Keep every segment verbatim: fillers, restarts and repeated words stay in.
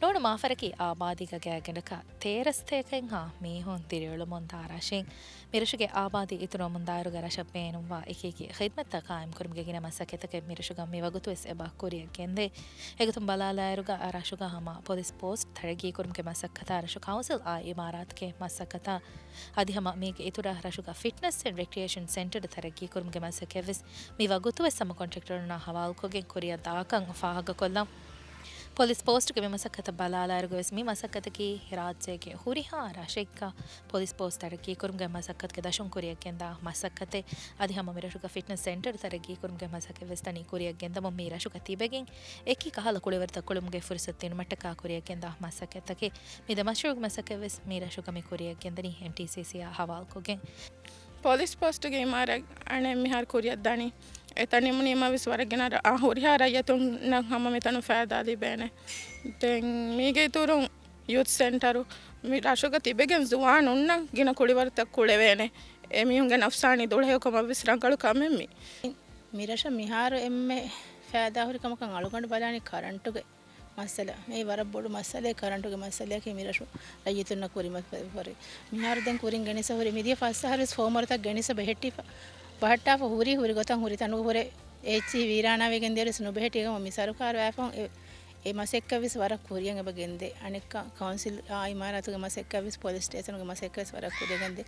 ނޫނު މާފަރަކީ އާބާދީގަ ގާތްގަނޑަކަށް ތޭރަ ސަތޭކައެއްހާ މީހުން ދިރިއުޅުމުންދާ ރަށެއް. މިރަށުގެ އާބާދީ އިތުރުވަމުންދާއިރުގަ ރަށަށް ބޭނުންވާ އެކިއެކި ޚިދްމަތްތައް ޤާއިމްކުރުމުގެ ގިނަ މަސައްކަތްތަކެއް މިރަށުގަ މިވަގުތުވެސް އެބަ ކުރިއަށް ގެންދޭ. އެގޮތުން ބަލާލާއިރުގަ ރަށުގަ ހަމަ ޕޮލިސް ޕޯސްޓް ތަރައްގީކުރުމުގެ މަސައްކަތާ، ރަށު ކައުންސިލްއާ އިމާރާތުގެ މަސައްކަތާ، އަދި ހަމަ މީގެ އިތުރަށް ރަށުގަ ފިޓްނަސް އެންޑް ރެކްރިއޭޝަން ސެންޓަރު ތަރައްގީކުރުމުގެ މަސައްކަތްވެސް މި ވަގުތުވެސް ހަމަ ކޮންޓްރެކްޓަރުންނާ ހަވާލުކޮށްގެން ކުރިއަށް ދާކަން ފާހަގަކޮށްލަން. ޕޮލިސް ޕޯސްޓުގެ މި މަސައްކަތަށް ބަލާލާއިރުގަވެސް މި މަސައްކަތަކީ ރާއްޖޭގެ ހުރިހާ ރަށެއްގަ ޕޮލިސް ޕޯސްޓް ތަރައްގީކުރުމުގެ މަސައްކަތުގެ ދަށުން ކުރިއަށްގެންދާ މަސައްކަތެއް. އަދި ހަމަ މިރަށުގަ ފިޓްނަސް ސެންޓަރު ތަރައްގީކުރުމުގެ މަސައްކަތްވެސް ދަނީ ކުރިއަށްގެންދަމުން މި ރަށުގަ ތިބެގެން އެކި ކަހަލަ ކުޅިވަރުތައް ކުޅެމުގެ ފުރުސަތު ދިނުމަށްޓަކާ ކުރިއަށްގެންދާ މަސައްކަތްތަކެއް. މި ދެ މަޝްރޫޢުގެ މަސައްކަތްވެސް މި ރަށުގަ މި ކުރިއަށްގެންދަނީ އެމްޓީސީސީއާ ހަވާލުކޮށްގެން. ޕޮލިސް ޕޯސްޓުގެ އިމާރާތް އަނެއް މިހާރު ކުރިއަށްދާނީ. އެތަން ނިމުނީމަ ވެސް ވަރަށް ގިނަ ރަ-، އާ، ހުރިހާ ރައްޔިތުންނަށް ހަމަ މިތަނުން ފައިދާ ލިބޭނެ. ދެން މީގެ އިތުރުން ޔޫތު ސެންޓަރު މި ރަށުގަ ތިބެގެން ޒުވާނުންނަށް ގިނަ ކުޅިވަރުތައް ކުޅެވޭނެ. އެމީހުންގެ ނަފްސާނީ ދުޅަހެޔޮކަމަށް ވެސް ރަނގަޅު ކަމެއް މީ. މިރަށަށް މިހާރު އެންމެ ފައިދާހުރި ކަމަކަށް އަޅުގަނޑު ބަލާނީ ކަރަންޓުގެ މައްސަލަ. މި ވަރަށް ބޮޑު މައްސަލައެއް، ކަރަންޓުގެ މައްސަލައަކީ މިރަށު ރައްޔިތުންނަށް ކުރިމަތިވެފަ ހުރި. މިހާރު ދެން ކުރިން ގެނެސް ހުރި، މިދިޔަ ފަސް އަހަރުވެސް ފޯމަރުތައް ގެނެސް ބެހެއްޓިފަ، ބަހައްޓާފަ ހުރި، ހުރި ގޮތަށް ހުރި ތަނުގަ ހުރެ އެއްޗިހި ވީރާނާވެގެން ދިޔަވެސް ނުބެހެއްޓި ކަމަށް މި ސަރުކާރު އައިފަހުން އެ، އެ މަސައްކަތްވެސް ވަރަށް ކުރިއަށް އެބަ ގެންދޭ. އަނެއްކާ ކައުންސިލް އާ އިމާރާތުގެ މަސައްކަތްވެސް، ޕޮލިސް ސްޓޭޝަނުގެ މަސައްކަތްވެސް ވަރަށް ކުރިއަށް ގެންދޭ.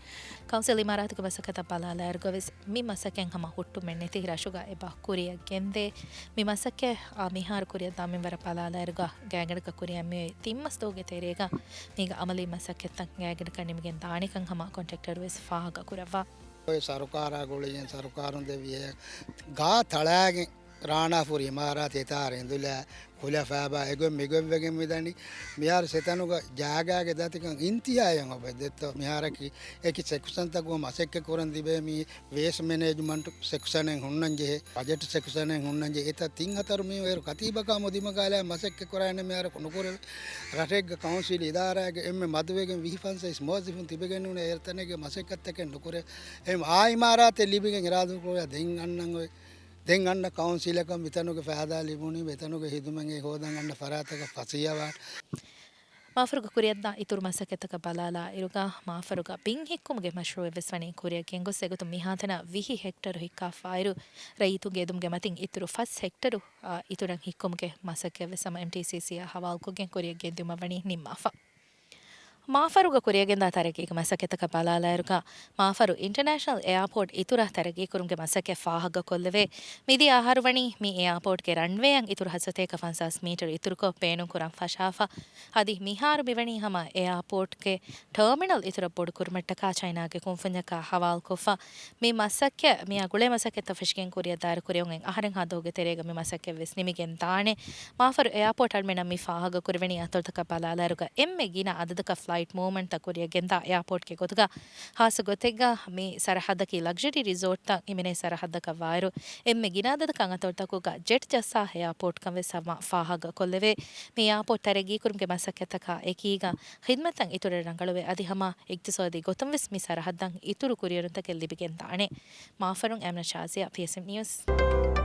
ކައުންސިލް އިމާރާތުގެ މަސައްކަތަށް ބަލާލާއިރުގަވެސް މި މަސައްކަތް ހަމަ ހުއްޓުމެއް ނެތި ރަށުގަ އެބަ ކުރިއަށް ގެންދޭ. މި މަސައްކަތް އާ މިހާރު ކުރިއަށްދާ މިންވަރަށް ބަލާލާއިރުގަ ގާތްގަނޑަކަށް ކުރިއަށް މިއޮތް ތިން މަސް ދުވަހުގެ ތެރޭގަ މީގެ އަމަލީ މަސައްކަތްތައް ގާތްގަނޑަކަށް ނިމިގެން ދާނެކަން ހަމަ ކޮންޓްރެކްޓަރުވެސް ފާހަގަ ކުރައްވާ. އޮތް ސަރުކާރާ ގުޅިގެން ސަރުކާރުން ދެއްވި ގާ ތަޅާގެން ރާނާފުރި އިމާރާތް އެތާ ރެނދުލާ ކުލަފާބާ އެގޮތް މިގޮތްވެގެން މިދަނީ. މިހާރު ސެތަނުގަ ޖާގާގެ ދަތިކަން އިންތިހާޔަށް އޮވެ ދެއްތޯ. މިހާރަކީ އެކި ސެކްޝަންތަކުން މަސައްކަތް ކުރަން ތިބޭ. މީ ވޭސްޓް މެނޭޖްމަންޓް ސެކްޝަނެއް ހުންނަން ޖެހޭ، ބަޖެޓް ސެކްޝަނެއް ހުންނަން ޖެހޭ. އެތައް ތިން ހަތަރު މީހުން އޭރު ކަތީބަކާ މުދިމަގާލާ މަސައްކަތް ކުރާނެ މިހާރަކު ނުކުރެވޭ. ރަށެއްގަ ކައުންސިލް އިދާރާގެ އެންމެ މަދުވެގެން ވިހި ފަންސަވީސް މުވައްޒަފުން ތިބެގެން ނޫނޭ އޭރުތަނެއްގެ މަސައްކަތްތަކެއް ނުކުރޭ. އެހެން އާ އިމާރާތެއް ލިބިގެން އިރާދަކުރާ ދެން އަންނަން އޮތް ދެން އަންނަ ކައުންސިލަކަށް މިތަނުގެ ފައިދާ ލިބުނީ، މިތަނުގެ ހިދުމަތް އެ ހޯދަން އަންނަ ފަރާތަކަށް ފަސޭހަވާން. މާފަރުގަ ކުރިއަށްދާ އިތުރު މަސައްކަތްތަކަށް ބަލާލާ އިރުގަ، މާފަރުގަ ބިން ހިއްކުމުގެ މަޝްރޫއެއްވެސް ވަނީ ކުރިއަށް ގެންގޮސް، އެގޮތުން މިހާތަނަށް ވިހި ހެކްޓަރު ހިއްކާފާއިރު، ރައްޔިތުންގެ އެދުމުގެ މަތިން އިތުރު ފަސް ހެކްޓަރު، އާ، އިތުރަށް ހިއްކުމުގެ މަސައްކަތްވެސް ހަމަ އެމްޓީސީސީއާ ހަވާލުކޮށްގެން ކުރިއަށް ގެންދިއުމަށް ވަނީ ނިންމާފަ. މާފަރުގަ ކުރިއަށްގެންދާ ތަރައްގީގެ މަސައްކަތަކަށް ބަލާލާއިރުގަ، މާފަރު އިންޓަރނޭޝަނަލް އެއާޕޯޓް އިތުރަށް ތަރައްގީކުރުމުގެ މަސައްކަތް ފާހަގަކޮށްލެވޭ. މިދިޔަ އަހަރު ވަނީ މި އެއާޕޯޓްގެ ރަންވޭއަށް އިތުރު ހަތްސަތޭކަ ފަންސާސް މީޓަރު އިތުރުކޮށް ބޭނުންކުރަން ފަށާފަ. އަދި މިހާރު މިވަނީ ހަމަ އެއާޕޯޓްގެ ޓާމިނަލް އިތުރަށް ބޮޑުކުރުމަށްޓަކާ ޗައިނާގެ ކުންފުންޏަކާ ހަވާލުކޮށްފަ. މި މަސައްކަތް މިއާ ގުޅޭ މަސައްކަތްތައް ފެށިގެން ކުރިއަށްދާއިރު ކުރިއަށް އޮތް އަހަރެއްހާ ދުވަހުގެ ތެރޭގަ މި މަސައްކަތްވެސް ނިމިގެން ދާނެ. މާފަރު އެއާޕޯޓް އަޅުމެންނަށް މި ފާހަގަކުރެވެނީ އަތޮޅުތަކަށް ބަލާލާއިރުގަ އެންމެ ގިނަ އަދަދަކަށް ފްލައިޓް މޫވްމަންޓްތައް ކުރިއަށް ގެންދާ އެއާޕޯޓްގެ ގޮތުގަ. ހާއްސަ ގޮތެއްގަ މި ސަރަހައްދަކީ ލަގްޒަރީ ރިސޯޓްތައް ހިމެނޭ ސަރަހައްދަކަށް ވާއިރު، އެންމެ ގިނަ އަދަދަކަށް އަތޮޅުތަކުގަ ޖެޓް ޖައްސާ އެއާޕޯޓްކަން ވެސް ހަމަ ފާހަގަކޮށްލެވޭ. މި އެއާޕޯޓް ތަރައްގީކުރުމުގެ މަސައްކަތްތަކާ އެކީގަ ޚިދްމަތްތައް އިތުރަށް ރަނގަޅުވޭ. އަދި ހަމަ އިގްތިސޯދީ ގޮތުން ވެސް މި ސަރަހައްދަށް އިތުރު ކުރިއެރުންތަކެއް ލިބިގެން ދާނެ. މާފަރުން އަމްނަ ޝާޒިޔާ، ޕީއެސްއެމް ނިއުސް.